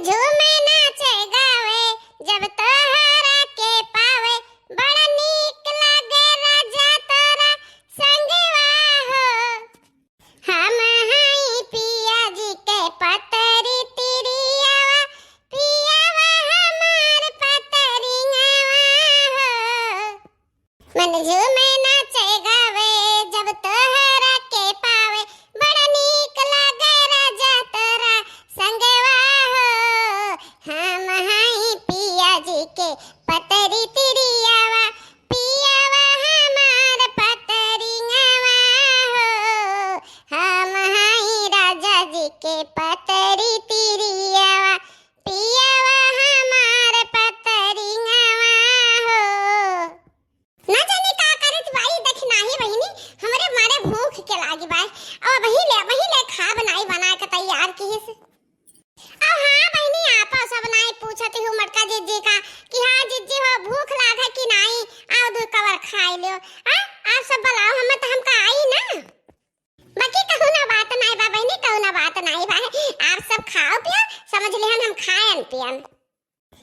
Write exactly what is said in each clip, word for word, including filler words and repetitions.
झूमे नाचे गावे जब तोहरा के पावे, बड़ा नीक लागे राजा तोरा संगवा हो। हम हई पिया जी के पतरी तिरियावा, पियावा हमार पतरियावा हो। मन झूमे नाचे गावे जब तोहरा के पावे, बड़ा नीक लागे राजा तोरा संगवा हो। हम हई पिया जी के पतरी तिरियावा, पियावा हमार पतरियावा हो। हम हई राजा जी के पतरी तिरियावा, पियावा हमार पतरियावा हो। ना जाने का करत बाई दखिनाही बहिनी, हमरे मारे भूख के लागी बाय। अब वही ले, वही ले खाब नाई बना के तैयार किहिस। अब हाँ बहिनी, आपा सब नाई पूछत हूँ मटका जिज्जी का कि हाँ जिज्जी हो, भूख लागे कि नाई, आओ दू कवर खाई लियो। हाँ, आप सब बुलाओ, हम तो हमका आई ना। बाकी कहूँ ना बात नाई बा बहिनी, कहूँ ना बात नाई बा। आप सब खाओ पियो, समझ लिहन हम खायन पियन।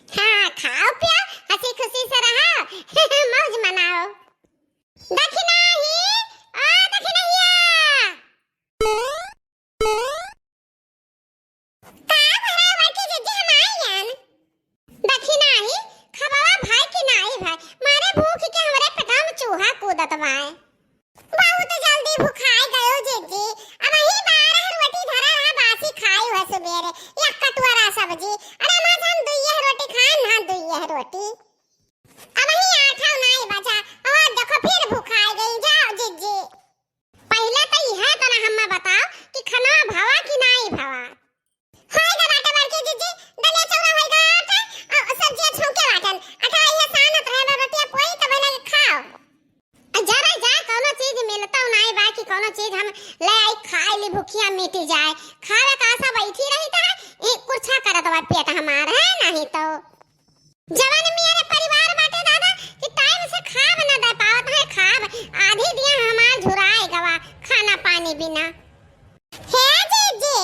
हाँ, खाओ पियो, हँसी खुशी से रहो, मौज मनाओ। दखिनाही, ओ दखिनहिया। का भरा बाटे जिज्जी हम आइयन? दखिनाही, खबवा भाई कि नाई भाई, मारे भूख के हमरे पेटवा में चूहा कूदत बाय। बहुत जल्दी भुखाई गयो जिज्जी। अबही बारह रोटी धरा रहा, बासी खाई हुआ सुबेरे, एक कटोरा सब्जी। अरे माँ, हम दुइये रोटी खाए ना, दुइये रोटी। अबही आठा नाई बचा, और देखो फिर भुखाई गई। जाओ जिज्जी। पहिले तो इहे तना हम्मे बताओ कि खनवा भवा कि नाई भवा? होई गा बाटे बड़की जिज्जी, दलिया चौरा होई गा आटे, अ, सब्जिया छौके बाटन। अटा इहे सानत रहे बा, रोटिया पोई तब लगे खाओ। आ, जा रे जा, कौनो चीज मिलता नाई बा कि कौनो चीज हम ले आई खाई ली, भुखिया मिटी जाए। खावे का आशा बैठी रही त है, ई कुर्छा करत बा पेट हमार है, नहीं तो। जवन मेरे परिवार बाटे दादा कि टाइम से खाब न दे पावत है, खाब आधी दिया हमार झुराए गवा खाना पानी बिना। हे जीजी,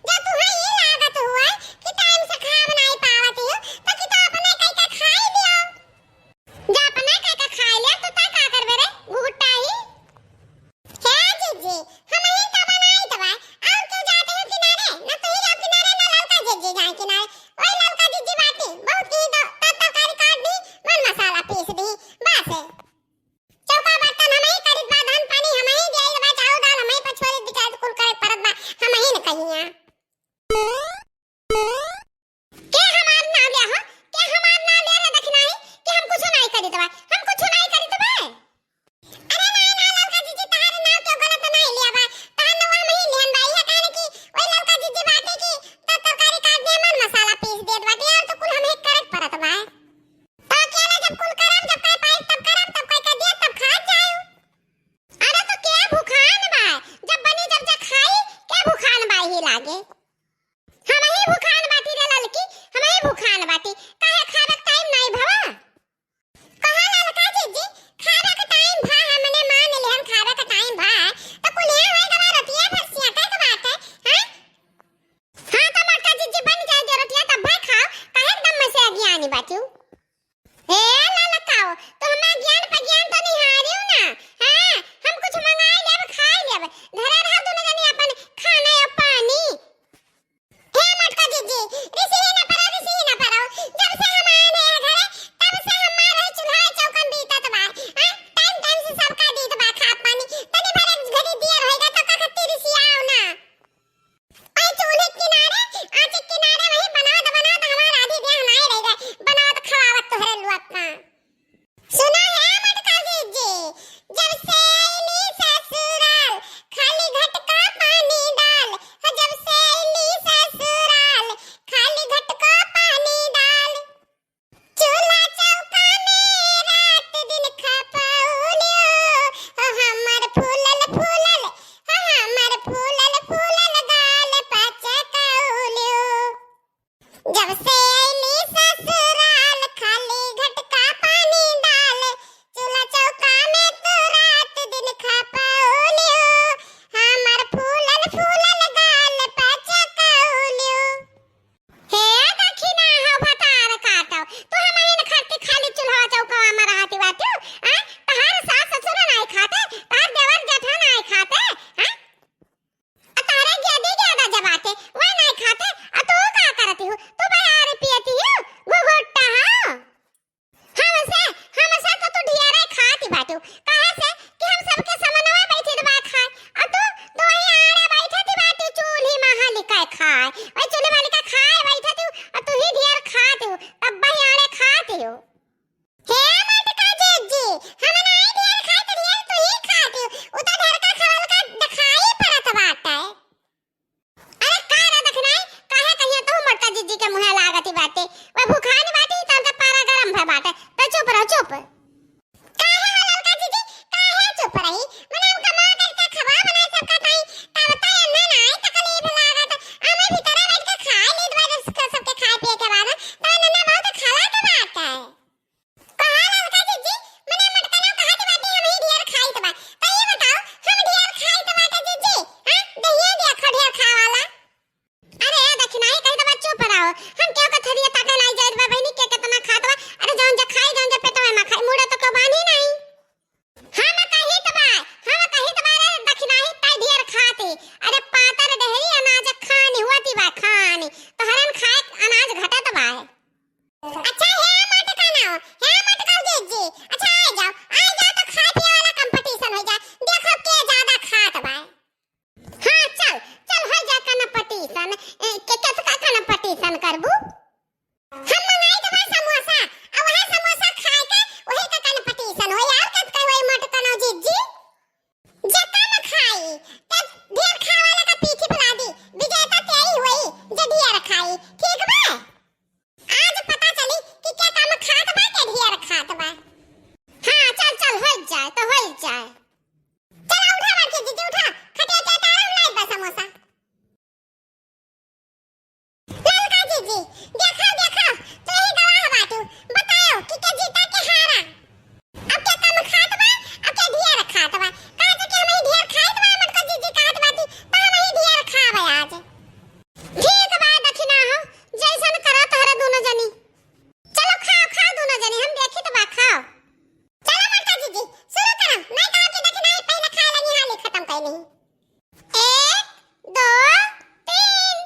जब तुहे ई लागत हुए कि टाइम से खाब नाई पावत हो, तो कि तो अपने कई के खाई लियो। जब अपने कई के खाई लियो, तो तै का करबे रे, घुघुट्टा ही? हे जीजी, हमही तो बनाइत बा, और क्यों जाते हो किनारे? ना तुही जाओ किनारे, ना ललका जीजी जाए किनारे। ओई ललका जीजी बाटी, बहुत की तो तर-, तरकारी काट दी, मन मसाला पीस दी, बस। चौका बर्तन हमही करित बा, धान पानी हमही दियाई बा, चाउर दाल हमही पछोरी, बिचार कुल करे परत बा, हमही न कहिया। के हमार नाम लिया हो? के हमार नाम लिया रे दखिनाही कि हम कुछ नाई करित बा? हम कुछ नाई करित बा। अरे नाई, नाई ललका जीजी, तहार नाम के गलत नाई लिया बा। तहार नाम हम ही लिहन बा। इहे कहने कि ओई ललका जीजी बाटे कि त तरकारी काट दे, मन मसाला पीस देत बाटे और तो कुल हमें करत परत बा। तो अकेले जब कुल करब, जब कहे पाई तब करब, तब कहे कर दिया तब खात जाओ। अरे तो के भुखान बा? जब बनी जब जा खाई, के भुखान बा ही लागे? हमही भुखान बाटी रे ललकी, हमही भुखान बाटी। काहे खाबे के टाइम नाई भवा? कहा ललका जीजी, खाबे के टाइम भा, हमने मान लिहन खाबे के टाइम भा, तो कुलिया होए गवा रोटिया भर सिया के बाटे, हैं? हाँ तो मोटका जीजी बन जाए दे रोटिया तब भाई खाओ, काहे एकदम में से अज्ञानी बाटू? हे ललकाओ, तो हमार ज्ञान पर ज्ञान तो निहारियो ना। हाँ, हम कुछ मंगाई लेब, खाई लेब। धरे रहो दोनों जनी अपन खाना या पानी। हे मोटका जीजी, रिसी ही ना परो, रिसी ही ना परो। जब से हम आए हैं घरे, तब से हमार वही चूल्हा चौकन बीतत बा। हाँ, टाइम टाइम से सबका दीत बा खात पानी। तनी भर एक घड़ी दिया रहेगा तो का खातिर रिसियाओ ना। ओए चूल्हे किनारे, आँच के किनारे वही बनावत, बनावत हमार आधी देह नाई रह गए, बनावत खवावत तोहरे लुआ का। सुना है मटका जीजी, जब से अइली ससुराल, खाली घटका पानी डाल। हो जब से अइली ससुराल, खाली घटका पानी डाल। चूल्हा चौका में रात दिन खपौलियो, हो हमर फूलल फूलल, हो हमर फूलल फूलल गाल पचकौलियो। जब से अइली ससुराल, खाली घटका पानी डाल, चूल्हा चौका में तू रात दिन खपौलियो, हमर फूलल फूलल गाल पचकौलियो। हे दा अच्छा, हे मटकनो, हे मटकन जिज्जी, अच्छा, आ जाओ, आ जाओ तो खाए पिए वाला competition हो जाए, देखो के ज्यादा खात बा। हाँ, चल, चल, हो जाए competition, ए, के, के, का competition करबू? हम मंगाई देबा समोसा, आ वही समोसा खाए के, वही का competition होई, और का होई मटकनो जिज्जी? जे कम खाई, ते ढेर खाए वाला का पीठी फुला दी, विजेता तेई होई, जे ढेर खाई, ठीक बा? आज पता चली कि के कम खात बा, के ढेर खात बा। हाँ, चल, चल, होई जाए, तो होई जाए। चला उठा बड़की जिज्जी, उठा, खटिया के तारा हम लाइब बा समोसा। ललका जिज्जी, देखाओ, देखाओ, तू ही गवाह बाटू, बताओ कि के जीता के हारा। अब के कम खात बा, अब के ढेर खात बा। कहा कि हम ही ढेर खाइत बा, मटका जिज्जी कहत बाटी, त हम ही ढेर खाब आज। ठीक बा, दखिना हो, जैसन करा तोहरा दोनों जनी। चलो खाओ, खाओ दोनों जनी, हम देखी तो बा, खाओ। चलो मटका जिज्जी, शुरू करो, नहीं कहा कि दखिना ही पहले खाए लगी, हाली खत्म कर नहीं। एक, दो, तीन।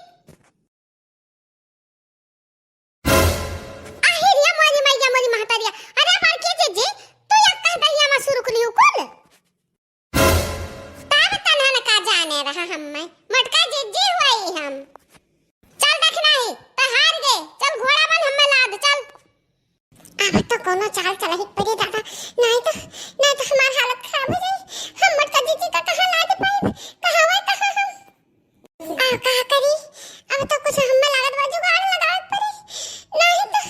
आहिर या मोरी मैया, मोरी महतरिया। अरे बड़की जिज्जी, तू एक कह दहिया में सुरुक लियो कुल। तब तनहन का जाने रहा हम्मे, मोटका जिज्जी हुई हम। चल देख नाही, त हार गे। चल घोड़ा बन हम्मे लाद, चल। अब तो कोनो चाल चलही पड़ी दादा, नहीं तो, नहीं तो हमार हालत खराब हो जाई। हम मोटका जिज्जी का कहाँ लाद पाइब, कहाँ हुआ, कहाँ हम? अब का करी? अब तो कुछ हम्मे लागत बा जुगाड़ लगावे पड़ी, नहीं तो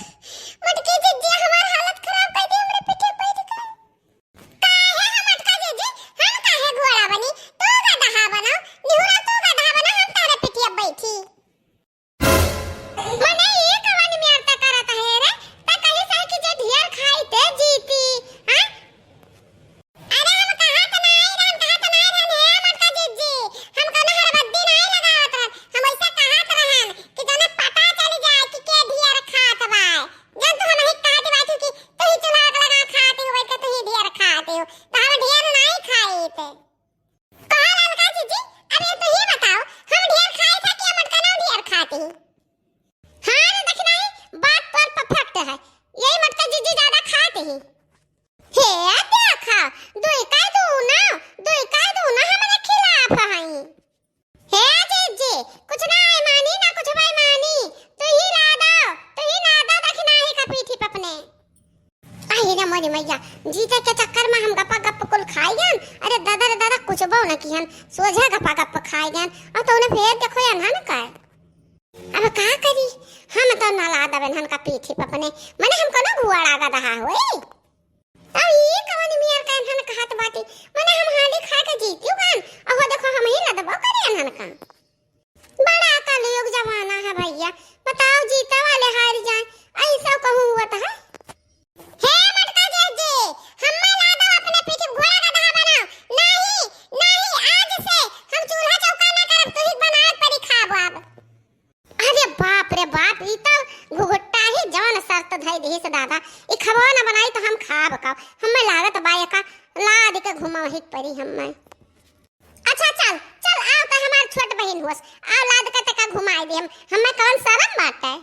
मोटकी जिज्जी हमार हालत खराब कर दी हमरे पीछे बैठ कर। काहे हो मोटका जिज्जी, हम काहे घोड़ा बनी? तू गदहा बनो, निहुरा तू गदहा बनो, हम तोहरे पिठिया बैठी। मने ई कवन म्यारता करत है रे? त कही सही कि जे ढेर खाई ते जीती, हाँ? अरे हम कहा त नाई रहन, कहा त नाई रहन, हे मोटका जिज्जी, हम कौनो हरबद्दी नाई लगावत रहन, हम ऐसे कहत रहन कि जौने पता चल जाए कि के ढेर खात बा। जब तू हमही कहत बाटू कि तू ही चूल्हा लगा खाती हो, बैठ के तू ही ढेर खाती हो, तो हम ढेर नाई खाई थे। कहा ललका जिज्जी, अब ये तू ही बताओ, हम ढेर खाई थे कि मोटकनो ढेर खाती? हाँ रे, देख नाही, बात पर perfect है, यही मोटका जिज्जी ज्यादा खाती ही। हे देखा, दुई का दूना, दुई का दूना हमरे खिलाफ हई। हे जिज्जी, कुछ ना है मानी, ना कुछ भाई मानी। तू ही ला दो, तू ही ला दो, देख नाही का पीठी पपने। अरे रे मोरी मैया, जीते के चक्कर में हम गपा गप कुल खाई गन। अरे दादा रे दादा, कुछ बहु न किहन, सोझे गपा गप खाई गन। और तो उन्हें फेर देखो या ना कर। अब का करी, हम तो ना ला दबे हन का पीठी पपने, मने हम कोनो घुआड़ा गदहा होई। अब ई कवन मियर का एनहन कहत बाटी? मने हम हाली खा के जीतियो गन, अहो देखो हम ही लदबो करी एनहन का। बड़ा कलयुग जमाना है भैया, बताओ जीते वाले हार जाए, ऐसा कहूँ हुआ तो है। हे मटका जिज्जी, हम्मे ला दो अपने पीछे घोड़ा गदहा बनाओ। नहीं, नहीं, आज से हम चूल्हा चौका ना करब, तू ही बनाए परी खाब अब। अरे बाप रे बाप, ई तो घुघुट्टा ही जवन शर्त धई दिहिस दादा, ई खबो न बनाई तो हम खाब का? हम्मे लागत बा एका लाद के घुमावही परी हम्मे। अच्छा चल, चल आओ तो हमार छोट बहिन होस, आओ लाद के तेका घुमाई दे हम, हम्मे कौन शरम बाटे?